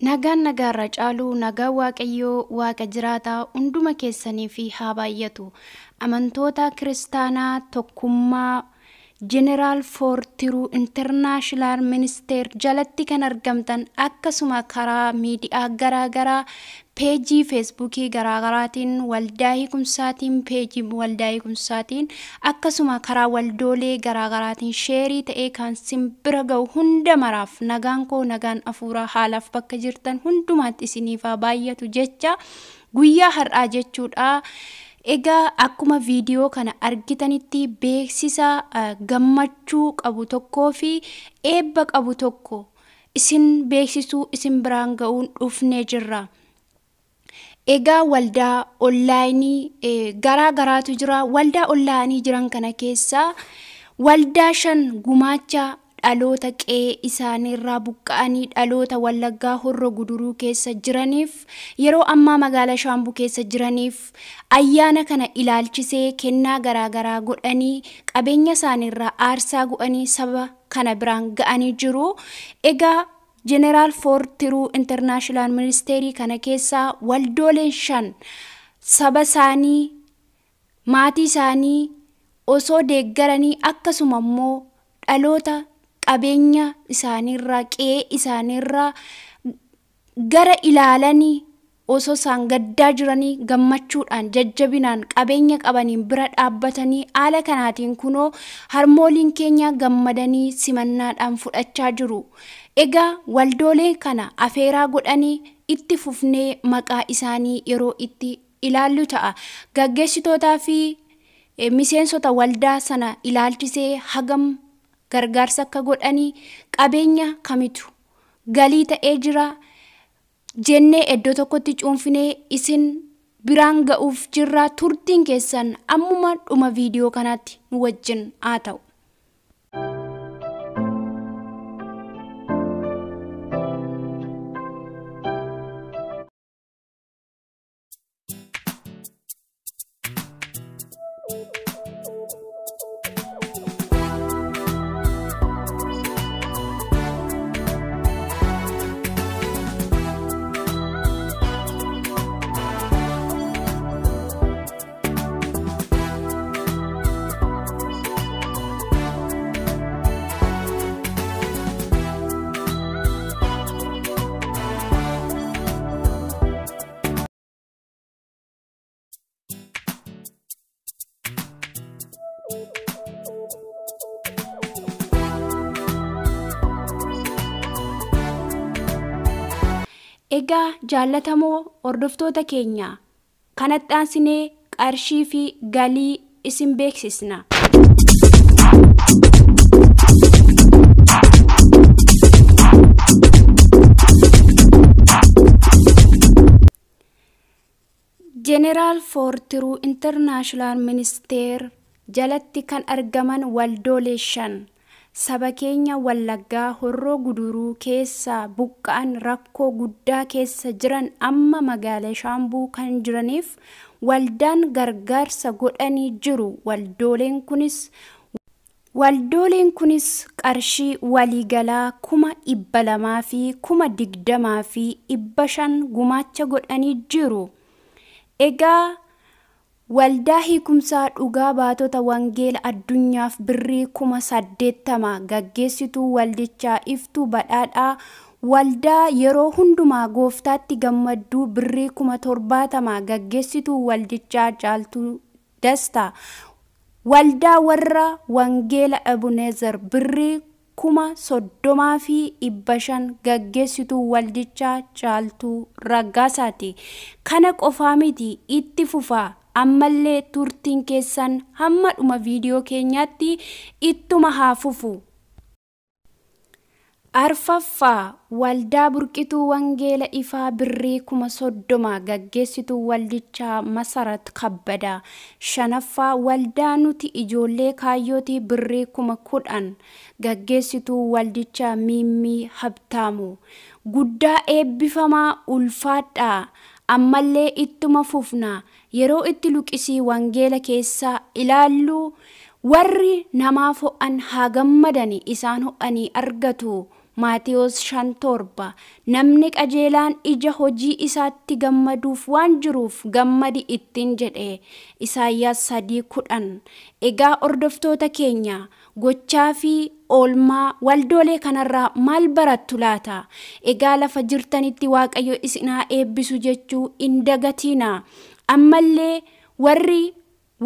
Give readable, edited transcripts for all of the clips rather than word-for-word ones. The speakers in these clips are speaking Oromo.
Nagaan nagaarra caalu nagaa Waaqayyoo Waaqa jiraataa hunduma keessanii fi haa baay'atu. Amantoota kiristaanaa tokkummaa Jeneraal Foortiruu Intarnaashinaal Ministeer jalatti kan argamtan, akkasuma karaa miidiyaa garaagaraa, peejii feesbuukii garaagaraatiin, waldaa hiikumsaatiin, peejii waldaa hiikumsaatiin, akkasuma karaa waldoolee garaagaraatiin sheerii ta'ee kan simbira ga'u hunda maraaf nagaan koo, nagaan afuuraa haalaaf bakka jirtan hundumaatti isiniif haa baay'atu jecha guyyaa har'aa jechuudha. Egaa akkuma viidiyoo kana argitanitti beeksisa gammachuu qabu tokkoo fi eebba qabu tokko isin beeksisuu, isin biraan ga'uun dhufnee jirra. Egaa waldaa onlaayinii garaa garaatu jira. Waldaa onlaayinii jiran kana keessaa waldaa 5 gumaacha dhaloota qe'ee isaaniirraa buqqa'anii dhaloota Wallaggaa Horro Guduruu keessa jiraniif, yeroo ammaa magaalaa Shaambuu keessa jiraniif, ayyaana kana ilaalchisee kennaa garaagaraa godhanii, qabeenya isaaniirraa aarsaa godhanii saba kana biraan ga'anii jiru. Egaa Jeneraal Foortiruu Intarnaashinaal Ministeerii kana keessaa waldooleen 5 saba isaanii, maatii isaanii osoo deeggaranii, akkasuma immoo dhaloota qabeenya isaaniirraa, qe'ee isaaniirraa gara ilaalanii osoo isaan gaddaa jiranii gammachuudhaan, jajjabinaan, qabeenya qabaniin bira dhaabbatanii, haala kanaatiin kunoo harmooliin keenya gammadanii simannaadhaan fudhachaa jiru. Egaa waldoolee kana afeeraa godhanii itti fufnee maqaa isaanii yeroo itti ilaallu ta'a. Gaggeessitootaa fi miseensota waldaa sana ilaalchisee hagam gargaarsa akka godhanii, qabeenya kamitu galii ta'ee jira jennee iddoo tokkotti cuunfinee isin biraan ga'uuf jirra. Turtiin keessan ammuma dhuma viidiyoo kanaatti nu wajjin haa ta'u. Egaa jaallatamoo hordoftoota keenya, kanatti aansinee qarshii fi galii isin beeksisna. Jeneraal Foortiruu Intarnaashinaal Ministeer jalatti kan argaman waldoolee 5 saba keenya Wallaggaa Horroo Guduruu keessa buqqa'an, rakkoo guddaa keessa jiran, amma magaalaa Shaambuu kan jiraniif waldaan gargaarsa godhanii jiru. Waldooleen kunis qarshii waliigalaa 220,500 gumaacha godhanii jiru. Egaa waldaa hiikumsaa dhugaa baatota wangeela addunyaaf birrii 80,000, gaggeessituu waldichaa Iftuu Badhaadhaa. Waldaa yeroo hundumaa gooftaatti gammadduu birrii 70,000, gaggeessituu waldichaa Caaltuu Dastaa. Waldaa warra wangeela Ebenezer birrii 30,500, gaggeessituu waldichaa Caaltuu Raggaasaati. Kana qofaa miti, itti fufaa. Ammallee turtiin keessan hamma dhuma viidiyoo keenyaatti ittuma haa fufu. Arfaffaa, waldaa burqituu wangeela ifaa birrii 30,000, gaggeessituu waldichaa Masarat Kabbadaa. Shanaffaa, waldaa nuti ijoollee kaayyootii birrii 10,000, gaggeessituu waldichaa Miimmii Habtaamu. Guddaa eebbifamaa, ulfaadhaa. Ammallee ittuma fufna. Yeroo itti luqisii wangeela keessaa ilaallu, warri namaaf ho'an haa gammadani, isaan ho'anii argatu. Maatiyos 5:7. Namni qajeelaan ija hojii isaatti gammaduuf waan jiruuf gammadi ittiin jedhe. Isaayyaas 3:10. Egaa hordoftoota keenya, gochaa fi oolmaa waldoolee kanarraa maal barattu laata? Egaa lafa jirtanitti Waaqayyo isin haa eebbisu jechuu hin dagatiina. Ammallee warri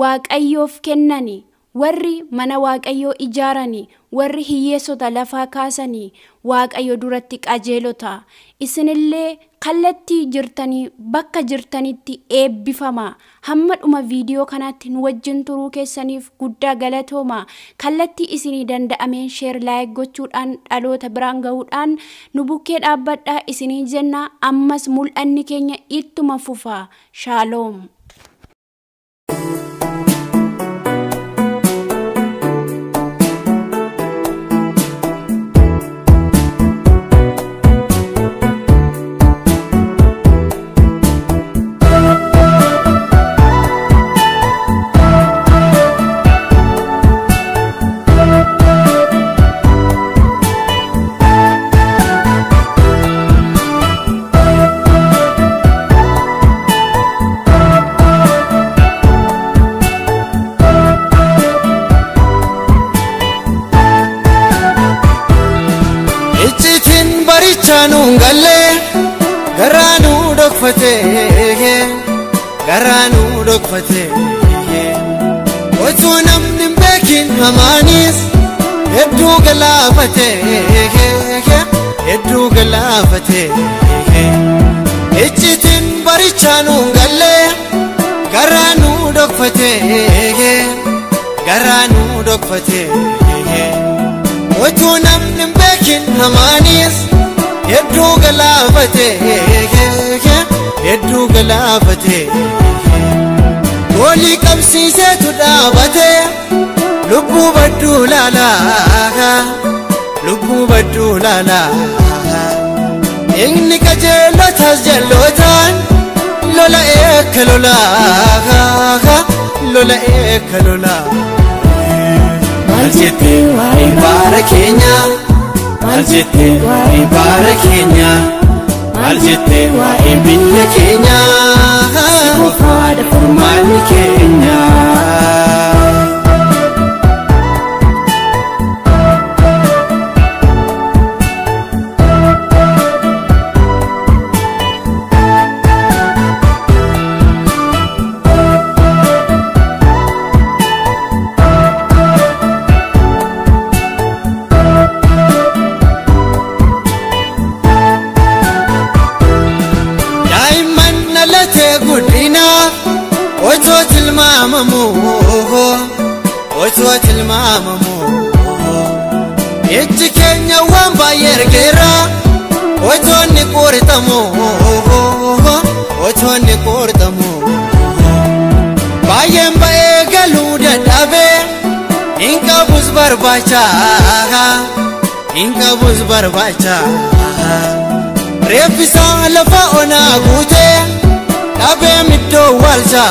Waaqayyoof kennani, warri mana Waaqayyoo ijaarani, warri hiyyeessota lafaa kaasanii Waaqayyo duratti qajeelota. Isinillee kallattii jirtanii bakka jirtanitti eebbifama. Hamma dhuma viidiyoo kanaatti nu wajjin turuu keessaniif guddaa galatooma. Kallattii isinii danda'ameen share, like gochuudhaan dhaloota biraan gahuudhaan nu bukkee dhaabbadhaa isinii jenna. Ammas mul'anni keenya ittuma fufa. Shaaloom. Icciitiin barichaa nuun gallee garaa nuu dhokfatee, garaa nuu dhokfatee. Otoo namni hin beekin hamaanis hedduu galaafatee, hedduu galaafatee. Icciitiin barichaa nuun gallee garaa nuu dhokfatee, garaa nuu dhokfatee. Otoo namni hin beekin hamaanis hedduu galaafatee, hedduu galaafatee. Goolii qabsiiseetu dhaabatee lubbuu badduu laalaa, lubbuu badduu laalaa. Inni qajeelotas jallootaan lola eekka lolaa, lola eekka lolaa. Maal jettee waa'ee baara keenyaa? Maal jettee waa'ee baara keenyaa? Maal jettee waa'ee biyya keenyaa? Si qofaadha furmaanni keenyaa. Daa'imman dhalatee guddinaaf otoo tilmaamamu, otoo tilmaamamu. Ijji keenya waan baay'ee argeera otoo inni qoritamu, otoo inni qoritamu. Baay'een ba'ee galuu dadhabee hin qabus barbaacha, hin qabus barbaacha. Reeffisaa lafa onaa guutee dhabee middoo waalchaa,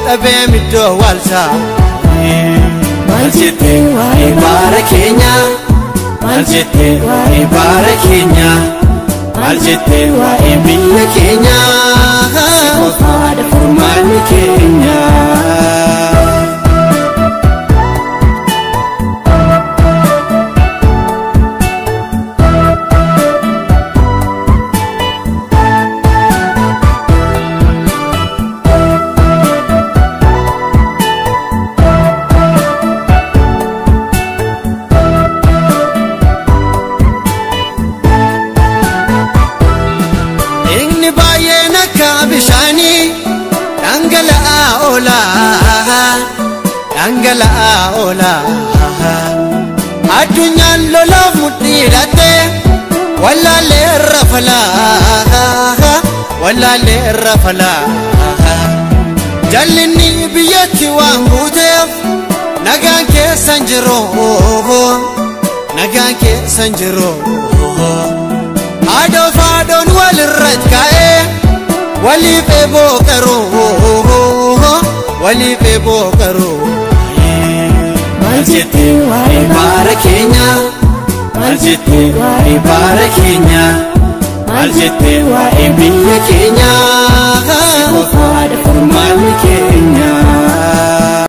dhabee middoo waalchaa. Maal jettee waa'ee baara keenyaa? Maal jettee waa'ee baara keenyaa? Maal jettee waa'ee biyya keenyaa? Si qofaadha furmaanni keenyaa. Inni baay'een akka bishaanii dhangala'aa oola, dhangala'aa oola. Addunyaan lolaaf mudhii hidhattee wallaallee irra falaa, wallaallee irra falaa. Jallinni biyyatti waan guuteef nagaan keessa hin jiru, nagaan keessa hin jiru. Haadhoo faadhoon walirratti ka'ee waliif eeboo qaruu, waliif eeboo qaruu. Maal jettee waa'ee baara keenyaa? Maal jettee waa'ee bara keenyaa? Maal jettee waa'ee biyya keenyaa?